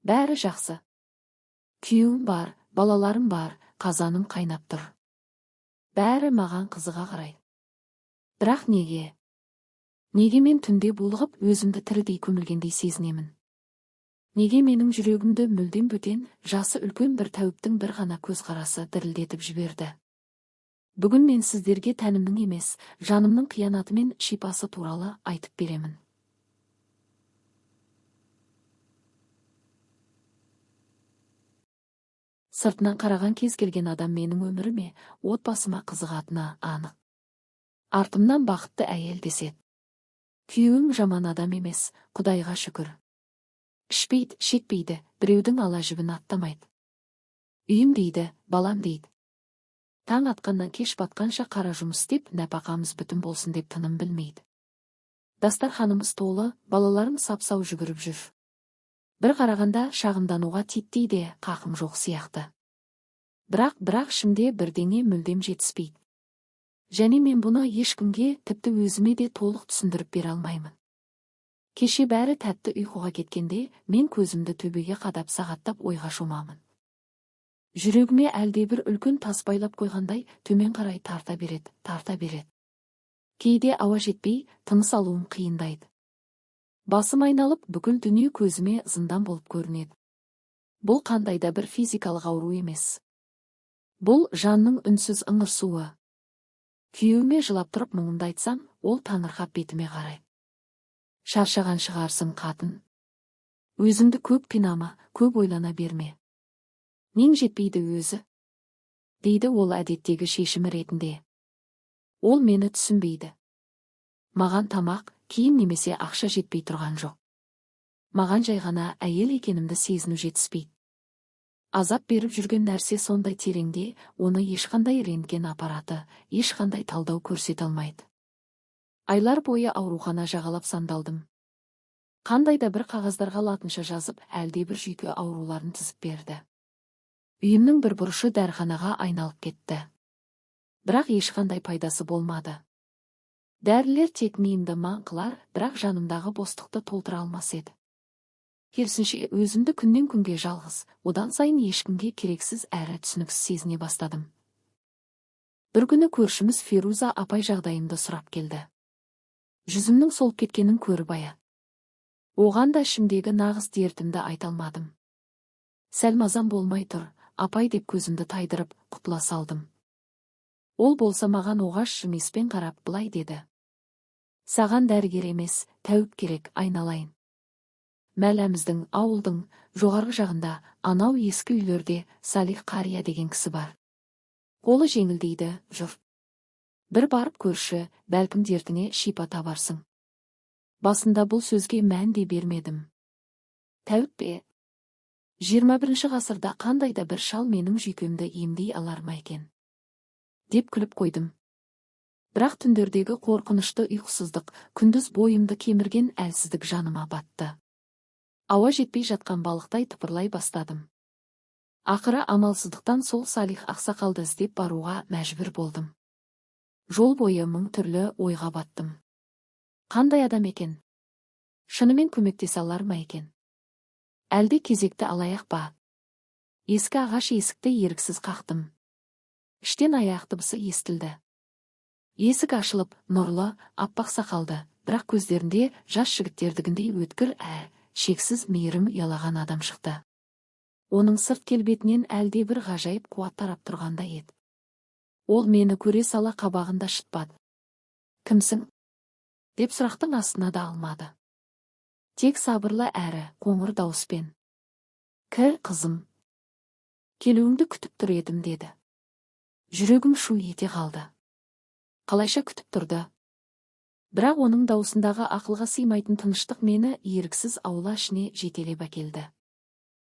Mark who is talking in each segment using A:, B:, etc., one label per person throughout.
A: Бәрі жақсы. Күйеуім бар, балаларым бар, қазаным қайнап тұр. Бәрі маған қызыға қарайды. Бірақ неге? Неге мен түнде булығып, өзімді тірідей көмілгендей сезінемін? Неге менің жүрегімді мүлдем бөтен, жасы үлкен бір тәуіптің бір ғана көзқарасы дірілдетіп жіберді? Бүгін мен сіздерге тәнімнің емес, жанымның қиянаты мен шипасы туралы айтып беремін. Сыртынан қараған кез келген адам менің өміріме, отбасыма қызығатыны анық. Артымнан бақытты әйел деседі. Күйеуім жаман адам емес, Құдайға шүкір. Ішпейді, шекпейді, біреудің ала жібін аттамайды. Үйім дейді, балам дейді. Таң атқаннан кеш батқанша қара жұмыс істеп, нәпақамыз бүтін болсын деп тыным білмейді. Дастарханымыз толы, балаларым сап-сау жүгіріп жүр. Бір қарағанда шағымдануға титтей де қақым жоқ сияқты. Бірақ ішімде бірдеңе мүлдем жетіспейді. Және мен бұны ешкімге, тіпті өзіме де толық түсіндіріп бере алмаймын. Кеше бәрі тәтті ұйқыға кеткенде, мен көзімді төбеге қадап сағаттап ойға шомамын. Жүрегіме әлдебір үлкен тас байлап қойғандай төмен қарай тарта береді, тарта береді. Кейде ауа жетпей, тыныс алуым қиындайды. Басым айналып, бүкіл дүние көзіме зындан болып көрінеді. Бұл қандай да бір физикалық ауру емес. Бұл жанның үнсіз ыңырсуы. Күйеуіме жылап тұрып мұңымды айтсам, ол таңырқап бетіме қарайды. Шаршаған шығарсың, қатын. Өзіңді көп қинама, көп ойлана берме. Нең жетпейді өзі? Дейді ол әдеттегі шешімі ретінде. Ол мені түсінбейді. Маған тамақ, киім немесе ақша жетпей тұрған жоқ. Маған жай ғана әйел екенімді сезіну жетіспейді. Азап беріп жүрген нәрсе сондай тереңде, оны ешқандай рентген аппараты, ешқандай талдау көрсете алмайды. Айлар бойы аурухана жағалап сандалдым. Қандай да бір қағаздарға латынша жазып, әлдебір жүйке ауруларын тізіп берді. Үйімнің бір бұрышы дәріханаға айналып кетті. Бірақ ешқандай пайдасы болмады. Дәрілер тек миымды маң қылар, бірақ жанымдағы бостықты толтыра алмас еді. Керісінше, өзімді күннен күнге жалғыз, одан сайын ешкімге керексіз әрі түсініксіз сезіне бастадым. Бір күні көршіміз Феруза апай жағдайымды сұрап келді. Жүзімнің солып кеткенін көріп аяды. Оған да ішімдегі нағыз дертімді айта алмадым. Сәл мазам болмай тұр, апай деп көзімді тайдырып, құтыла салдым. Ол болса маған оғаш жымиыспен қарап былай деді. Саған дәрігер емес, тәуіп керек, айналайын. Мәләміздің, ауылдың жоғарғы жағында анау ескі үйлерде Салих қария деген кісі бар. Қолы жеңіл дейді, жұрт. Бір барып көрші, бәлкім дертіңе шипа табарсың. Басында бұл сөзге мән де бермедім. Тәуіп пе? 21 ғасырда қандай да бір шал менің жүйкемді емдей алар ма екен? Деп күліп қойдым. Бірақ түндердегі қорқынышты ұйқысыздық, күндіз бойымды кемірген әлсіздік жаныма батты. Ауа жетпей жатқан балықтай тыпырлай бастадым. Ақыры амалсыздықтан сол Салих ақсақалды іздеп баруға мәжбүр болдым. Жол бойы мың түрлі ойға баттым. Қандай адам екен? Шынымен көмектесе алар ма екен? Әлде кезекті алаяқ па? Ескі ағаш есікті еріксіз қақтым. Іштен аяқ дыбысы естілді. Есік ашылып, нұрлы, аппақ сақалды, бірақ көздерінде жас жігіттердігіндей өткір шексіз мейірім ұялаған адам шықты. Оның сырт келбетінен әлде бір ғажайып қуат тарап тұрғандай еді. Ол мені көре сала қабағын да шытпады. Кімсің? Деп сұрақтың астына да алмады. Тек сабырлы әрі қоңыр дауыспен. Кір, қызым. Келуіңді күтіп тұр едім, деді. Жүрегім шу ете қалды. Қалайша күтіп тұрды? Бірақ оның даусындағы ақылға сыймайтын тыныштық мені еріксіз аула ішіне жетелеп әкелді.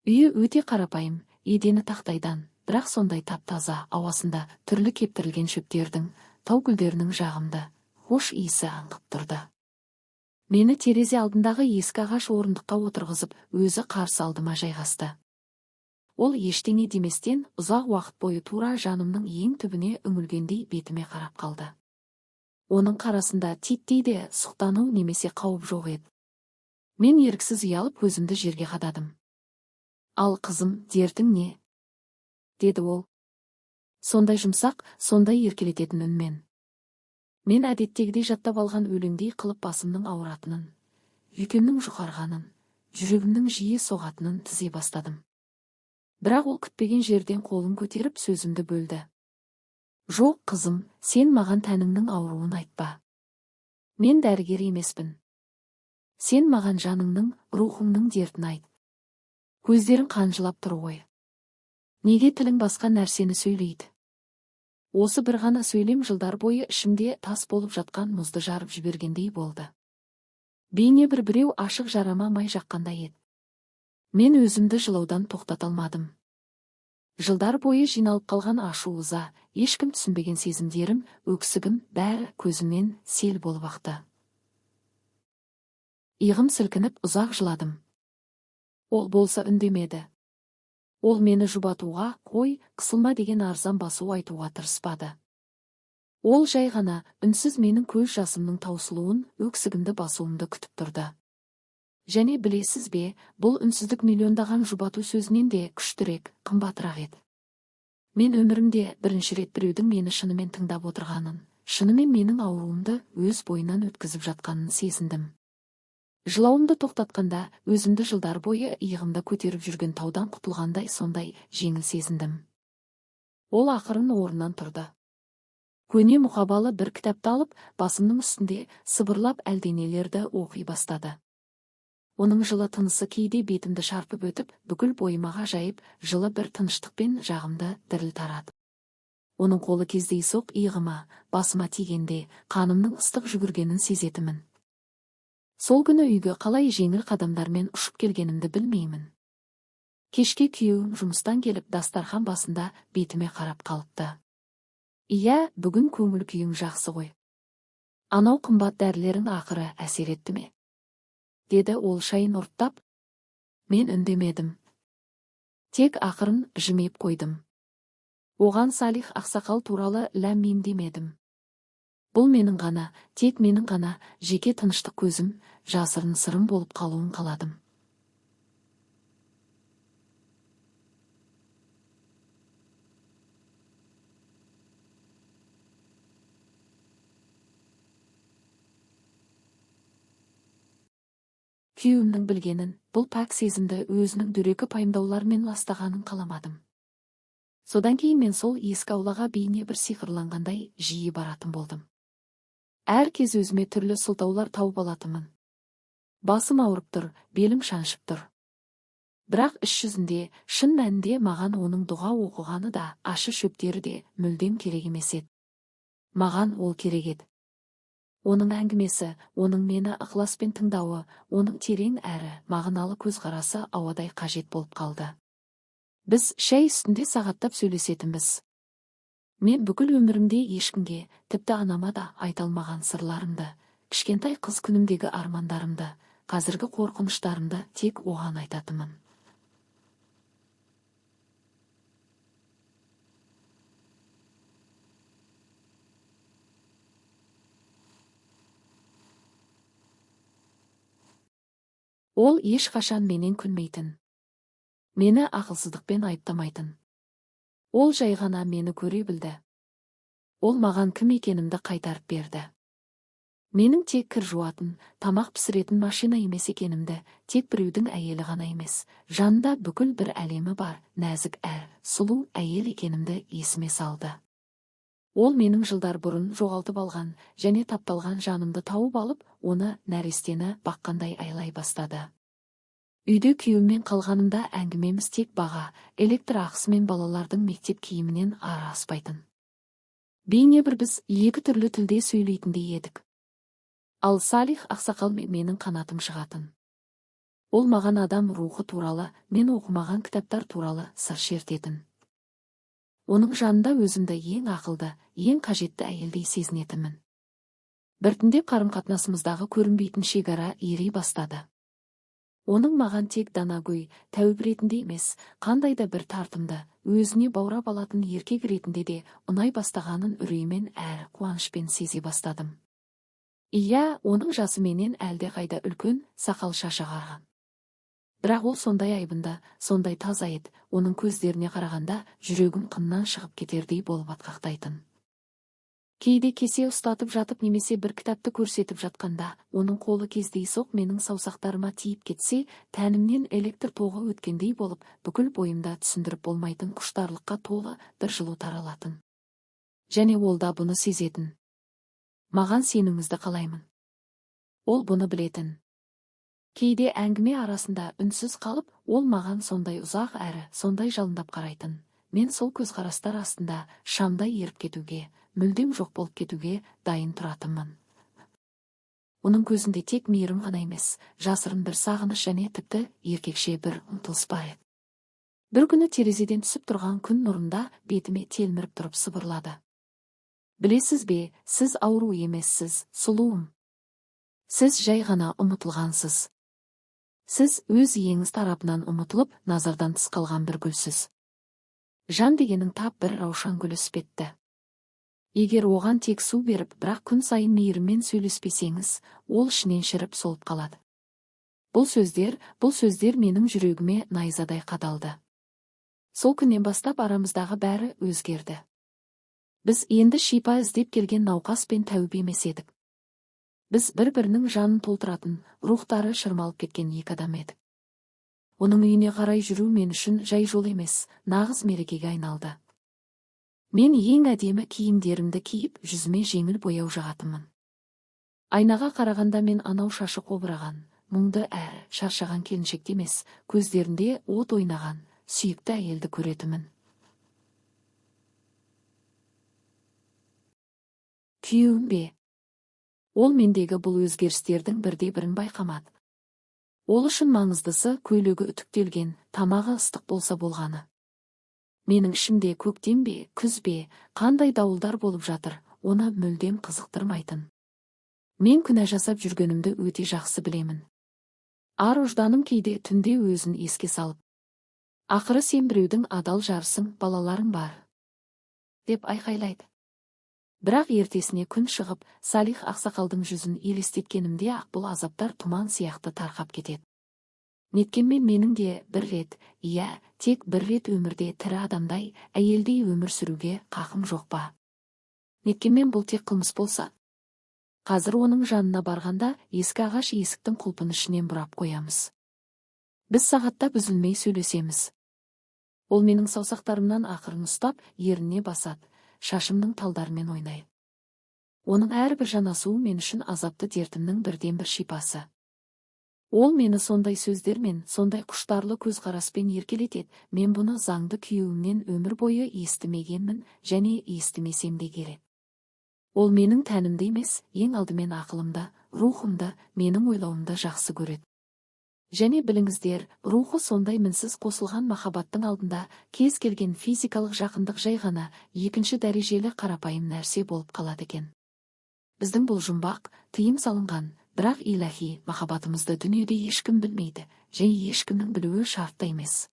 A: Үйі өте қарапайым, едені тақтайдан, бірақ сондай тап-таза, ауасында түрлі кептірілген шөптердің, тау гүлдерінің жағымды, хош иісі аңқып тұрды. Мені терезе алдындағы ескі ағаш орындыққа отырғызып, өзі қарсы алдыма жайғасты. Ол ештеңе деместен ұзақ уақыт бойы тура жанымның ең түбіне үңілгендей бетіме қарап қалды. Оның қарасында титтей де сұқтану немесе қауіп жоқ еді. Мен еріксіз ұялып көзімді жерге қададым. Ал, қызым, дертің не? Деді ол. Сондай жұмсақ, сондай еркелететін үнмен. Мен әдеттегідей жаттап алған өлеңдей қылып басымның ауыратынын, жүйкемнің жұқарғанын, жүрегімнің жиі соғатынын тізе бастадым. Бірақ ол күтпеген жерден қолын көтеріп сөзімді бөлді. Жоқ, қызым, сен маған тәніңнің ауруын айтпа. Мен дәрігер емеспін. Сен маған жаныңның, рухыңның дертін айт. Көздерің қанжылап тұр ғой. Неге тілің басқа нәрсені сөйлейді? Осы бір ғана сөйлем жылдар бойы ішімде тас болып жатқан мұзды жарып жібергендей болды. Бейне бір біреу ашық жарама май жаққандай еді. Мен өзімді жылаудан тоқтата алмадым. Жылдар бойы жиналып қалған ашу ыза, ешкім түсінбеген сезімдерім, өксігім бәрі көзімнен сел болып ақты. Иығым сілкініп ұзақ жыладым. Ол болса үндемеді. Ол мені жұбатуға, қой, қысылма деген арзан басу айтуға тырыспады. Ол жай ғана үнсіз менің көз жасымның таусылуын, өксігімді басуымды күтіп тұрды. Және білесіз бе, бұл үнсіздік миллиондаған жұбату сөзінен де күштірек, қымбатырақ еді. Мен өмірімде бірінші рет біреудің мені шынымен тыңдап отырғанын, шынымен менің ауруымды өз бойынан өткізіп жатқанын сезіндім. Жылауымды тоқтатқанда өзімді жылдар бойы иығымда көтеріп жүрген таудан құтылғандай сондай жеңіл сезіндім. Ол ақырын орнынан тұрды. Көне мұқабалы бір кітапты алып, басымның үстінде сыбырлап әлденелерді оқи бастады. Оның жылы тынысы кейде бетімді шарпып өтіп, бүкіл бойыма ғажайып жылы бір тыныштықпен жағымды діріл тарады. Оның қолы кездейсоқ иығыма, басыма тигенде қанымның ыстық жүгіргенін сезетінмін. Сол күні үйге қалай жеңіл қадамдармен ұшып келгенімді білмеймін. Кешке күйеуім жұмыстан келіп дастархан басында бетіме қарап қалыпты. Иә, бүгін көңіл күйің жақсы ғой. Анау қымбат дәрілерің ақыры әсер етті ме? Деді ол шайын ұрттап. Мен үндемедім. Тек ақырын жымиып қойдым. Оған Салих ақсақал туралы ләм-мим демедім. Бұл менің ғана, тек менің ғана жеке тыныштық көзім, жасырын сырым болып қалуын қаладым. Күйеуімнің білгенін, бұл пәк сезімді өзінің дөрекі пайымдауларымен ластағанын қаламадым. Содан кейін мен сол ескі аулаға бейне бір сиқырланғандай жиі баратын болдым. Әр кез өзіме түрлі сылтаулар тауып алатынмын. Басым ауырып тұр, белім шаншып тұр. Бірақ іс жүзінде, шын мәнінде маған оның дұға оқығаны да, ашы шөптері де мүлдем керек емес еді. Маған ол керек еді. Оның әңгімесі, оның мені ықыласпен тыңдауы, оның терең әрі мағыналы көзқарасы ауадай қажет болып қалды. Біз шай үстінде сағаттап сөйлесетінбіз. Мен бүкіл өмірімде ешкімге, тіпті анама да айта алмаған сырларымды, кішкентай қыз күнімдегі армандарымды, қазіргі қорқыныштарымды тек оған айтатынмын. Ол ешқашан менен күлмейтін. Мені ақылсыздықпен айыптамайтын. Ол жай ғана мені көре білді. Ол маған кім екенімді қайтарып берді. Менің тек кір жуатын, тамақ пісіретін машина емес екенімді, тек біреудің әйелі ғана емес, жанында бүкіл бір әлемі бар, нәзік әр, сұлу әйел екенімді есіме салды. Ол менің жылдар бұрын жоғалтып алған және тапталған жанымды тауып алып, оны нәрестені баққандай айлай бастады. Үйде күйеуіммен қалғанымда әңгімеміз тек баға, электр ақысы мен балалардың мектеп киімінен ары аспайтын. Бейне бір біз екі түрлі тілде сөйлейтіндей едік. Ал Салих ақсақал менің қанатым шығатын. Ол маған адам рухы туралы, мен оқымаған кітаптар туралы сыр шертетін. Оның жанында өзімді ең ақылды, ең қажетті әйелдей сезінетінмін. Біртіндеп қарым-қатынасымыздағы көрінбейтін шекара ери бастады. Оның маған тек данагөй, тәуіп ретінде емес, қандай да бір тартымды, өзіне баурап алатын еркек ретінде де ұнай бастағанын үреймен әрі қуанышпен сезе бастадым. Иә, оның жасы менен әлдеқайда үлкен, сақал шашы ағарған. Бірақ ол сондай айбынды, сондай таза еді, оның көздеріне қарағанда жүрегім қыннан шығып кетердей болып атқақтайтын. Кейде кесе ұстатып жатып немесе бір кітапты көрсетіп жатқанда, оның қолы кездейсоқ менің саусақтарыма тиіп кетсе, тәнімнен электр тоғы өткендей болып, бүкіл бойымда түсіндіріп болмайтын құштарлыққа толы бір жылу таралатын. Және ол да бұны сезетін. Маған сенуіңізді қалаймын. Ол бұны білетін. Кейде әңгіме арасында үнсіз қалып, ол маған сондай ұзақ әрі сондай жалындап қарайтын. Мен сол көзқарастар астында шамдай еріп кетуге, мүлдем жоқ болып кетуге дайын тұратынмын. Оның көзінде тек мейірім ғана емес, жасырын бір сағыныш және тіпті еркекше бір ұмтылыс бар еді. Бір күні терезеден түсіп тұрған күн нұрында бетіме телміріп тұрып сыбырлады. Білесіз бе, сіз ауру емессіз, сұлуым. Сіз жай ғана ұмытылғансыз. Сіз өз иеңіз тарапынан ұмытылып, назардан тыс қалған бір гүлсіз. Жан дегенің тап бір раушан гүлі іспетті. Егер оған тек су беріп, бірақ күн сайын мейіріммен сөйлеспесеңіз, ол ішінен шіріп солып қалады. Бұл сөздер менің жүрегіме найзадай қадалды. Сол күннен бастап арамыздағы бәрі өзгерді. Біз енді шипа іздеп келген науқас пен тәуіп емес едік. Біз бір-бірінің жанын толтыратын, рухтары шырмалып кеткен екі адам едік. Оның үйіне қарай жүру мен үшін жай жол емес, нағыз мерекеге айналды. Мен ең әдемі киімдерімді киіп, жүзіме жеңіл бояу жағатынмын. Айнаға қарағанда мен анау шашы қобыраған, мұңды әрі шаршаған келіншекті емес, көздерінде от ойнаған, сүйікті әйелді көретінмін. Күйеуім бе? Ол мендегі бұл өзгерістердің бірде-бірін байқамады. Ол үшін маңыздысы көйлегі үтіктелген, тамағы ыстық болса болғаны. Менің ішімде көктем бе, күз бе, қандай дауылдар болып жатыр, оны мүлдем қызықтырмайтын. Мен күнә жасап жүргенімді өте жақсы білемін. Ар ұжданым кейде түнде өзін еске салып, ақыры сен біреудің адал жарысың, балаларың бар, деп айқайлайды. Бірақ ертесіне күн шығып, Салих ақсақалдың жүзін елестеткенімде ақ бұл азаптар тұман сияқты тарқап кетеді. Неткенмен менің де бір рет, иә, тек бір рет өмірде тірі адамдай, әйелдей өмір сүруге қақым жоқ па? Неткенмен бұл тек қылмыс болса? Қазір оның жанына барғанда ескі ағаш есіктің құлпын ішінен бұрап қоямыз. Біз сағаттап үзілмей сөйлесеміз. Ол менің саусақтарымнан ақырын ұстап, ерніне басады, шашымның талдарымен ойнайды. Оның әрбір жанасуы мен үшін азапты дертімнің бірден-бір шипасы. Ол мені сондай сөздермен, сондай құштарлы көзқараспен еркелетеді, мен бұны заңды күйеуімнен өмір бойы естімегенмін және естімесем де керек. Ол менің тәнімді емес, ең алдымен ақылымды, рухымды, менің ойлауымды жақсы көреді. Және біліңіздер, рухы сондай мінсіз қосылған махаббаттың алдында кез келген физикалық жақындық жай ғана екінші дәрежелі қарапайым нәрсе болып қалады екен. Біздің бұл жұмбақ, тыйым салынған, бірақ иләһи махаббатымызды дүниеде ешкім білмейді, және ешкімнің білуі шарт та емес.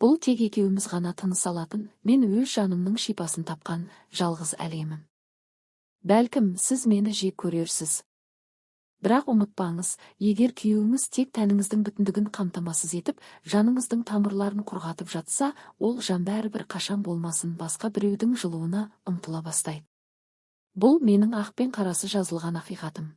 A: Бұл тек екеуміз ғана тыныс алатын, мен өз жанымның шипасын тапқан жалғыз әлемім. Бәлкім, сіз мені жек көрерсіз. Бірақ ұмытпаңыз, егер күйеуіңіз тек тәніңіздің бүтіндігін қамтамасыз етіп, жаныңыздың тамырларын құрғатып жатса, ол жан бәрібір қашан болмасын басқа біреудің жылуына ұмтыла бастайды. Бұл менің ақ пен қарасы жазылған ақиқатым.